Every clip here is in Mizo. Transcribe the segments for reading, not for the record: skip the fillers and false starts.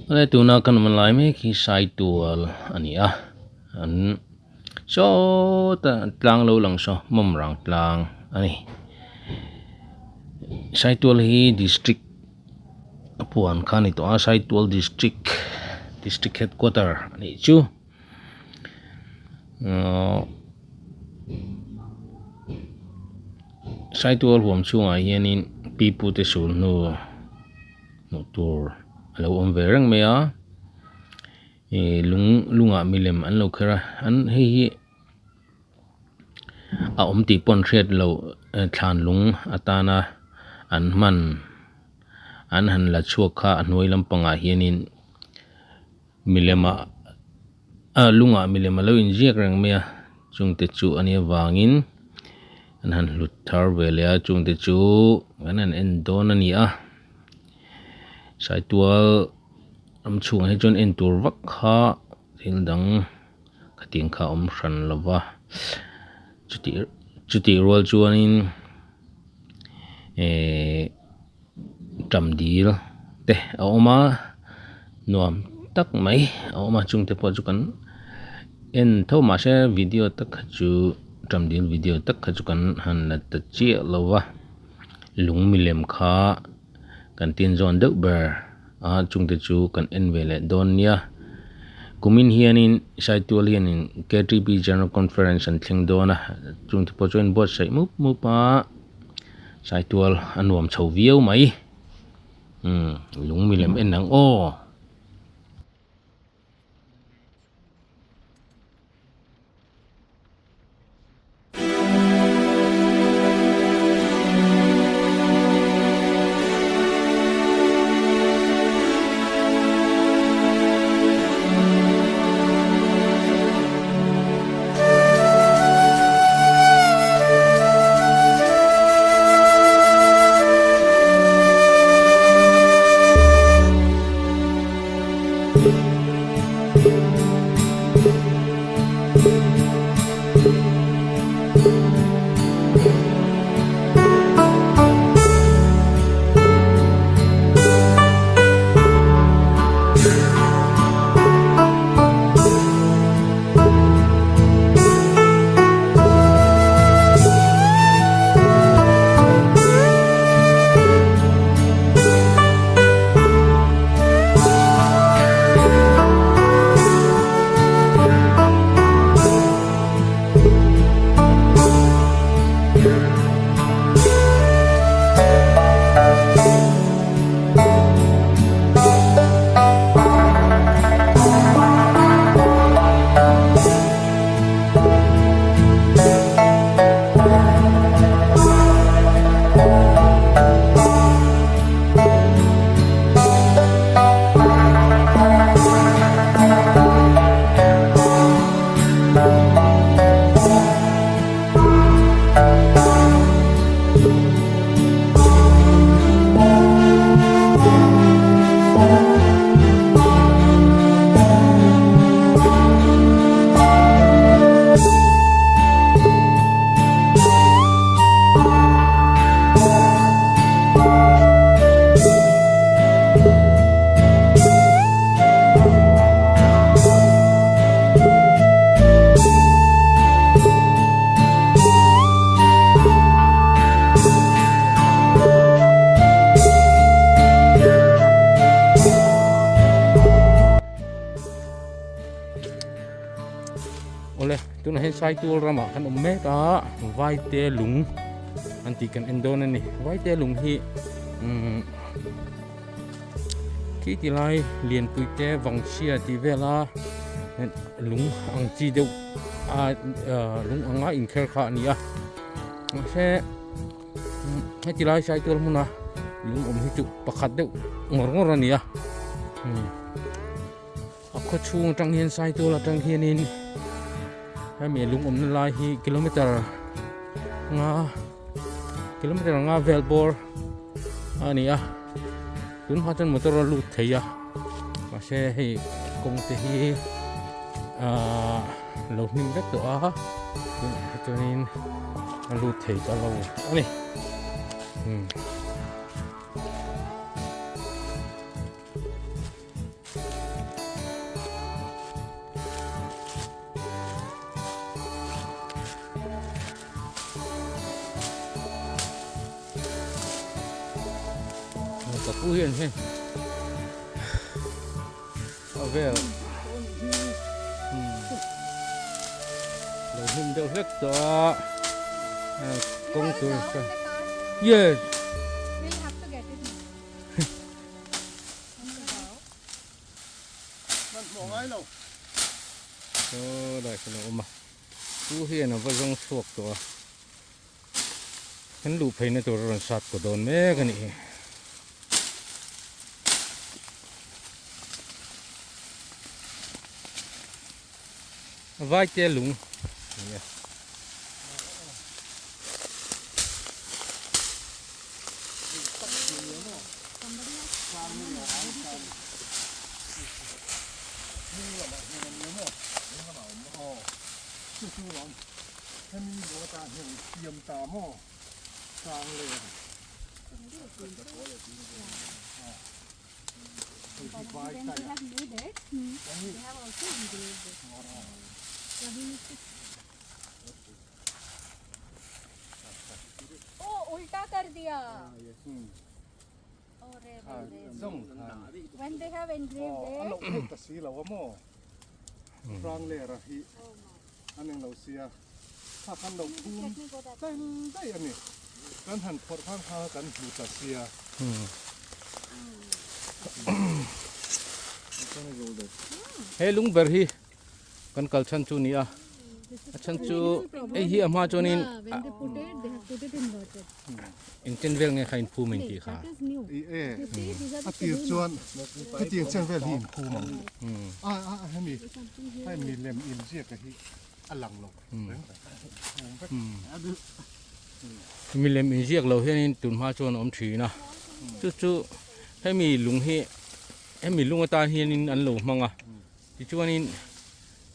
Awle tuna kan awm lai mek hi Saitual a ni a an sawtah tlang lo lang saw Mawmrang tlang a ni Saitual hi district a puan kha a ni tawh a Saitual district district headquarter a nih chu ahh Saitual huam chhungah hianin pipu te sul hnu hmuh tur a lo awm ve reng mai a ih lung lungah milem an lo kher a an hei hi a awm tih pawh an hriat loh thlan lung atana an hman an han la chhuak kha a hnuai lampangah hianin milem ah ah lungah milem a lo inziak reng mai a chungte chu a nih avangin an han hlut thar ve leh a chungte chu an han en dawn a ni a saitual ram chhungah hi chuan en tur vak kha thil dang khatiang kha a awm hran lo va chutih chutih rual chuanin ehh. Ṭam dil te a awm a nuam tak mai a awm a chungte pawh chu kan en tho mahse video tak kha chu ṭam dil video tak kha chu kan han la ta chiah lo va lung milem kha kan tin zawn deuh ber a chungte chu kan en ve leh dawn nia kumin hianin Saitual hianin K T P General Conference an thleng dawn a chungte pawh chu a inbuatsaih mup mup a. Saitual a nuam chho viau mai umm lung milem en ang aw. Awle tunah hian Saitual ramah kan awm mek a Vaite lung an tih kan en dawn a ni Vaite lung hi umm khi ti lai lianpui te vangchhia tih vela lung ang chi deuh a lung anga inkher kha a ni a mahse heti lai Saitual hmuna lung awm hi chu pakhat deuh ngawr ngawr a ni a a khaw chhung atang hian Saitual atang hianin hemi lung awmna lai hi kilometer nga kilometer nga vel bawr a ni a tun hma chuan motor a lut thei a mahse hei kawng te hi ahh lo hnim vek tawh a tunah hi chuanin a lut thei ta lo a ni umm. Ka pu hian hei a vel lo hnim deuh hlek tawh a kawng tur yes. Saw lai sawn a awm a pu hian a va zawng chhuak tawh a kan luh pheina tur a rawn sat kaw dawn mek a nih hi. Vaite lung a ni a. He lung ber hi kan kal chhan chu ni a a chhan chu hei hi a hma chuanin engchen vel nge kha inphum in tih kha a tir chuan hetiang chen vel hi inphum ang a a hemi hei milem inziak a hi a lang lo reng reng. Milem inziak lo hianin tun hma chuan a awm thin a chu chu hemi lung hi hemi lung atan hianin an lo hmang a tichuanin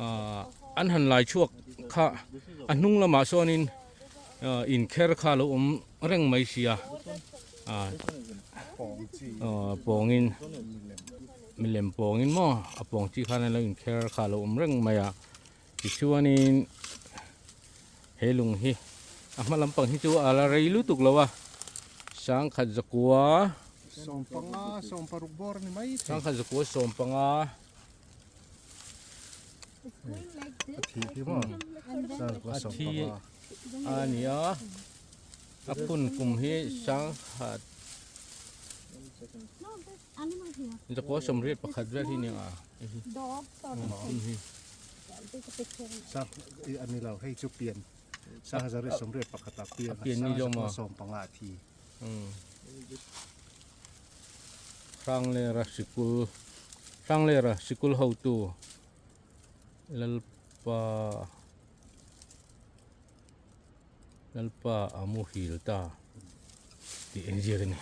ahh an han lai chhuak kha a hnung lamah sawnin ahh inkher kha a lo awm reng mai si a ahh pawngin milem pawngin maw a pawng chi khan a lo inkher kha a lo awm reng mai a. Tichuanin he lung hi a hma lampang hi chu a la rei lutuk lo a sangkhat zakua sawmpanga sawmparuk bawr a ni mai thei sangkhat zakua sawmpanga a thi hi maw sangkhat a thi a ni a a phun kum hi sangkhat zakua sawmriat pakhat vel hi nia Ani lo hei chu pian sanghazar sawmriat pakhata pian pian ni lawm a sawmpanga a thi Hranglera sikul Hranglera sikul hotu Lalpa Lalpa a muhil ta tih enziak a ni.